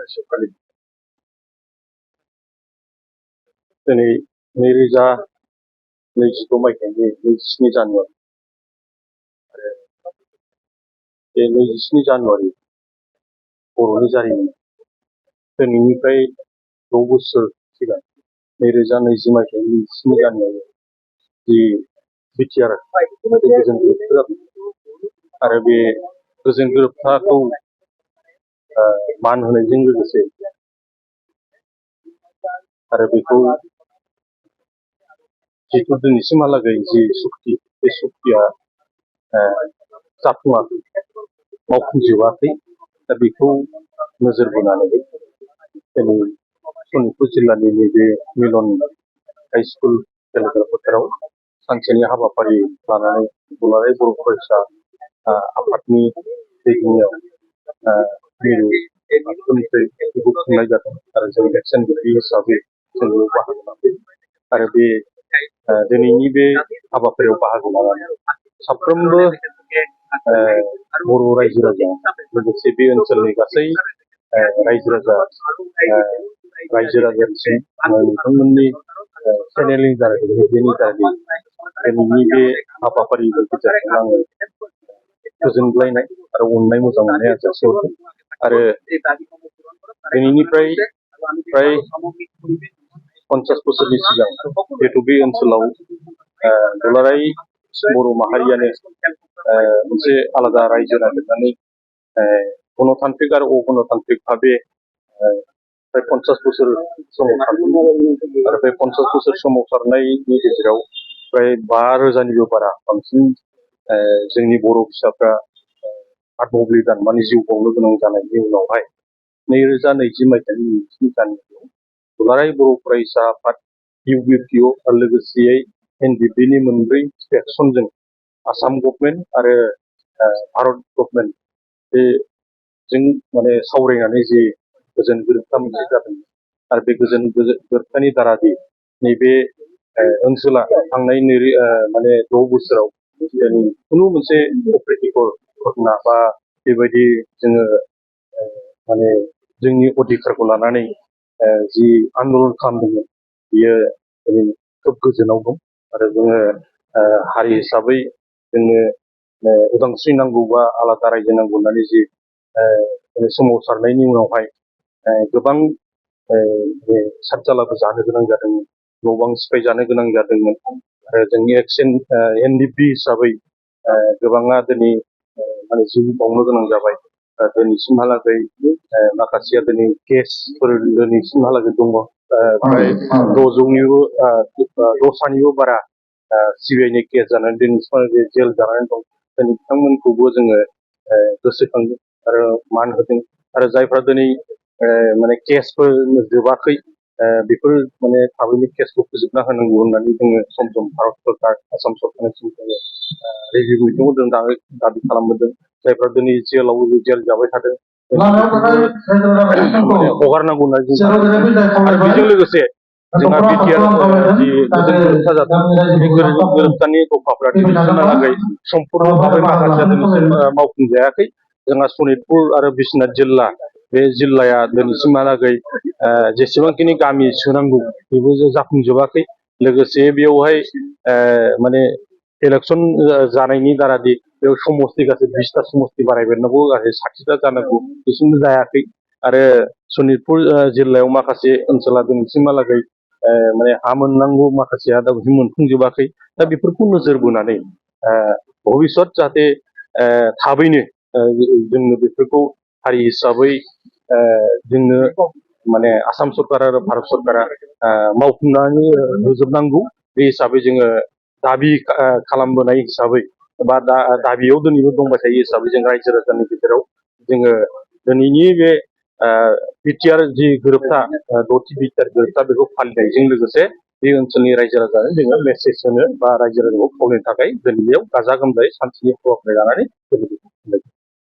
सानसेखालि दिनै 2026 मायथाइनि 27 जानुवारि आरो बे 27 जानुवारि बर'नि जारिमिन दिनैनिफ्राय 6 बोसोर सिगां 2020 मायथाइनि 27 जानुवारि जि बिटिआर गोजोन गोरोबथा आरो बे गोजोन गोरोबथाखौ मान होनायजों लोगोसे आरो बेखौ जिथु दिनैसिमहालागै जि सुक्ति बे सुक्तिया जाफुङाखै मावफुंजोबाखै दा बेखौ नोजोर बोनानै दिनै सनितपुर जिल्लानि नैबे मिलन हाइ स्कुल गेलेग्रा फोथाराव सानसेनि हाबाफारि लानानै दुलाराय बर' फरायसा आफादनि दैदेननायाव मिरु आफादनिफ्राय बेखौ खुंनाय जादों आरो जों एक्सनगिरि हिसाबै जों बेयाव बाहागो लादों आरो बे दिनैनि बे हाबाफारियाव बाहागो लानानै साफ्रोमबो बर' रायजो राजा लोगोसे बे ओनसोलनि गासै रायजो राजानिसिम नोंथांमोननि चेनेलनि दारै बेनि दारै दिनैनि बे हाबाफारिनि गेजेरजों आङो गोजोनग्लायनाय आरो अननाय मोजां मोननाया जासिहरदों आरो दिनैनिफ्राय फ्राय 50 बोसोरनि सिगां जिहेतु बे ओनसोलाव दुलाराय बर' माहारियानो मोनसे आलादा रायजो नागिरनानै गणतान्त्रिक आरो अगणतान्त्रिक भाबे फ्राय 50 बोसोर सोमावसारदों आरो बे 50 बोसोर सोमावसारनायनि गेजेराव फ्राय 5,000निबो बारा बांसिन जोंनि बर' फिसाफ्रा आत्मबलिदान माने जिउ बावनो गोनां जानायनि उनावहाय 2020 मायथाइनि 27 जानुवारियाव दुलाराय बर' फरायसा आफाद इउबिपिअ आरो लोगोसेयै एनडिपिनि मोनब्रै एक्सनजों आसाम गभर्नमेन्ट आरो भारत गभर्नमेन्ट बे जों माने सावरायनानै जे गोजोन गोरोबथा मोनसे जादों आरो बे गोजोन गोरोबथानि दारादि नैबे ओनसोला थांनाय माने 6 बोसोराव खुनु मोनसे अप्रितिकर घटना बा बेबायदि जोङो माने जोंनि अधिकारखौ लानानै जि आन्दलन खालामदोंमोन बियो खोब गोजोनाव दं आरो जोङो हारि हिसाबै जोंनो उदांस्रि नांगौ बा आलादा रायजो नांगौ होननानै जि सोमावसारनायनि उनावहाय गोबां सातजालाबो जानो गोनां जादोंमोन न' बां सिफायजानो गोनां जादोंमोन आरो जोंनि एनडिपि हिसाबै गोबाङा दिनै माने जिउ बावनो गोनां जाबाय दिनैसिमहालागै माखासेया दिनै केसफोर दिनैसिमहालागै दङ फ्राय 600निबो बारा सिबिआइनि केस जानानै दिनैसिमहालागै जेल जानानै दं दिनै बिथांमोनखौबो जोङो गोसोखांदों आरो मान होदों आरो जायफ्रा दिनै माने केसफोर जोबाखै बेफोर माने थाबैनो केसखौ फोजोबना होनांगौ होननानै जोङो सम सम भारत सरकार आसाम सरकारनिसिम जोङो रिभिउ मिटिंआव जों दाबि खालामबोदों जायफ्रा दिनै जेलाव जेल जाबाय थादों हगारनांगौ होननानै जों आरो बेजों लोगोसे जोंहा बिटिआर जि गोजोन गोरोबथा जादों बे गोजोन गोरोबथानि दफाफ्रा दिनैसिमहालागै सम्पुर्ण भाबै माखासे दिनैसिम मावफुंजायाखै जोंहा सनितपुर आरो बिश्वनाथ जिल्ला बे जिल्लाया दिनैसिमहालागै जेसेबांखिनि गामि सोनांगौ बेबो जाफुंजोबाखै लोगोसे बेयावहाय माने इलेक्सन जानायनि दारादि बेयाव समस्ति गासै 20टा समस्ति बारायदेरनांगौ गासै 60टा जानांगौ बेसिमबो जायाखै आरो सनितपुर जिल्लायाव माखासे ओनसोला दिनैसिमहालागै माने हा मोननांगौ माखासेया दाबो मोनफुंजोबाखै दा बेफोरखौ नोजोर बोनानै भबिष्यत जाहाथे थाबैनो जोंनो बेफोरखौ हारि हिसाबै जोंनो माने आसाम सरकार आरो भारत सरकारा मावफुंनानै होजोबनांगौ बे हिसाबै जोङो दाबि खालामबोनाय हिसाबै बा दाबियाव दिनैबो दंबाय थायो हिसाबै जों रायजो राजानि गेजेराव जोङो दिनैनि बे बिटिआर जि गोरोबथा 6थि बिटिआर गोरोबथा बेखौ फालिनायजों लोगोसे बे ओनसोलनि रायजो राजानो जोङो मेसेज होनो बा रायजो राजाखौ खावलायनो थाखाय दिनै बेयाव गाजा गोमजायै सानसेनि हाबाफारि लानानै